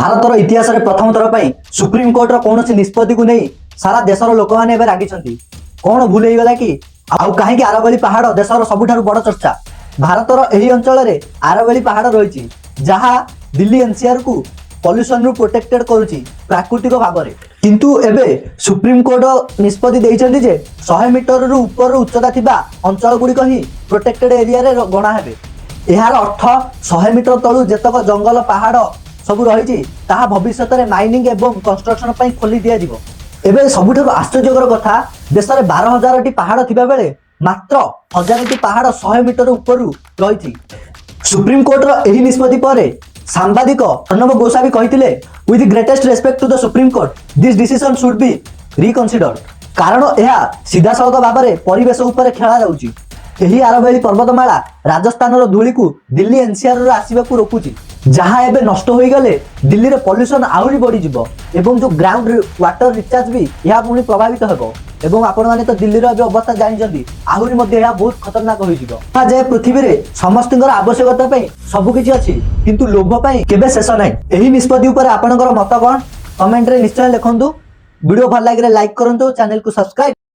ଭାରତର ଇତିହାସରେ ପ୍ରଥମ ଥର ପାଇଁ ସୁପ୍ରିମକୋର୍ଟର କୌଣସି ନିଷ୍ପତ୍ତିକୁ ନେଇ ସାରା ଦେଶର ଲୋକମାନେ ଏବେ ରାଗିଛନ୍ତି। କଣ ଭୁଲ ହେଇଗଲା କି? ଆଉ କାହିଁକି ଆରବଳି ପାହାଡ଼ ଦେଶର ସବୁଠାରୁ ବଡ଼ ଚର୍ଚ୍ଚା? ଭାରତର ଏହି ଅଞ୍ଚଳରେ ଆରବଳି ପାହାଡ଼ ରହିଛି, ଯାହା ଦିଲ୍ଲୀ ଏନସିଆର କୁ ପଲ୍ୟୁସନରୁ ପ୍ରୋଟେକ୍ଟେଡ କରୁଛି ପ୍ରାକୃତିକ ଭାବରେ। କିନ୍ତୁ ଏବେ ସୁପ୍ରିମକୋର୍ଟ ନିଷ୍ପତ୍ତି ଦେଇଛନ୍ତି ଯେ 100 ମିଟରରୁ ଉପର ଉଚ୍ଚତା ଥିବା ଅଞ୍ଚଳ ଗୁଡ଼ିକ ହିଁ ପ୍ରୋଟେକ୍ଟେଡ ଏରିଆରେ ଗଣା ହେବେ। ଏହାର ଅର୍ଥ 100 ମିଟର ତଳୁ ଯେତକ ଜଙ୍ଗଲ, ପାହାଡ଼ ସବୁ ରହିଛି, ତାହା ଭବିଷ୍ୟତରେ ମାଇନିଂ ଏବଂ କନଷ୍ଟ୍ରକ୍ସନ ପାଇଁ ଖୋଲି ଦିଆଯିବ। ଏବେ ସବୁଠାରୁ ଆଶ୍ଚର୍ଯ୍ୟକର କଥା, ଦେଶରେ 12,000ଟି ପାହାଡ଼ ଥିବା ବେଳେ ମାତ୍ର 1000ଟି ପାହାଡ଼ 100 ମିଟର ଉପରୁ ରହିଛି। ସୁପ୍ରିମକୋର୍ଟର ଏହି ନିଷ୍ପତ୍ତି ପରେ ସାମ୍ବାଦିକ ଅର୍ଣ୍ଣବ ଗୋସ୍ୱାମୀ କହିଥିଲେ, "With greatest respect to the Supreme Court, this decision should be reconsidered." କାରଣ ଏହା ସିଧାସଳଖ ଭାବରେ ପରିବେଶ ଉପରେ ଖେଳା ଯାଉଛି। ଏହି ଆରବଳି ପର୍ବତମାଳା ରାଜସ୍ଥାନର ଧୂଳିକୁ ଦିଲ୍ଲୀ ଏନସିଆରରୁ ଆସିବାକୁ ରୋକୁଛି, ଯାହା ଏବେ ନଷ୍ଟ ହୋଇଗଲେ ଦିଲ୍ଲୀରେ ପଲ୍ୟୁସନ ଆହୁରି ବଢିଯିବ ଏବଂ ଯୋଉ ଗ୍ରାଉଣ୍ଡ ୱାଟର ରିଚାର୍ଜ ବି ଏହା ପୁଣି ପ୍ରଭାବିତ ହେବ। ଏବଂ ଆପଣମାନେ ତ ଦିଲ୍ଲୀର ଏବେ ଅବସ୍ଥା ଜାଣିଛନ୍ତି, ଆହୁରି ମଧ୍ୟ ଏହା ବହୁତ ଖତରନାକ ହୋଇଯିବ। କୁହାଯାଏ, ପୃଥିବୀରେ ସମସ୍ତଙ୍କର ଆବଶ୍ୟକତା ପାଇଁ ସବୁ କିଛି ଅଛି, କିନ୍ତୁ ଲୋଭ ପାଇଁ କେବେ ଶେଷ ନାହିଁ। ଏହି ନିଷ୍ପତ୍ତି ଉପରେ ଆପଣଙ୍କର ମତ କଣ, କମେଣ୍ଟରେ ନିଶ୍ଚୟ ଲେଖନ୍ତୁ। ଭିଡିଓ ଭଲ ଲାଗିଲେ ଲାଇକ୍ କରନ୍ତୁ, ଚ୍ୟାନେଲକୁ ସବସ୍କ୍ରାଇବ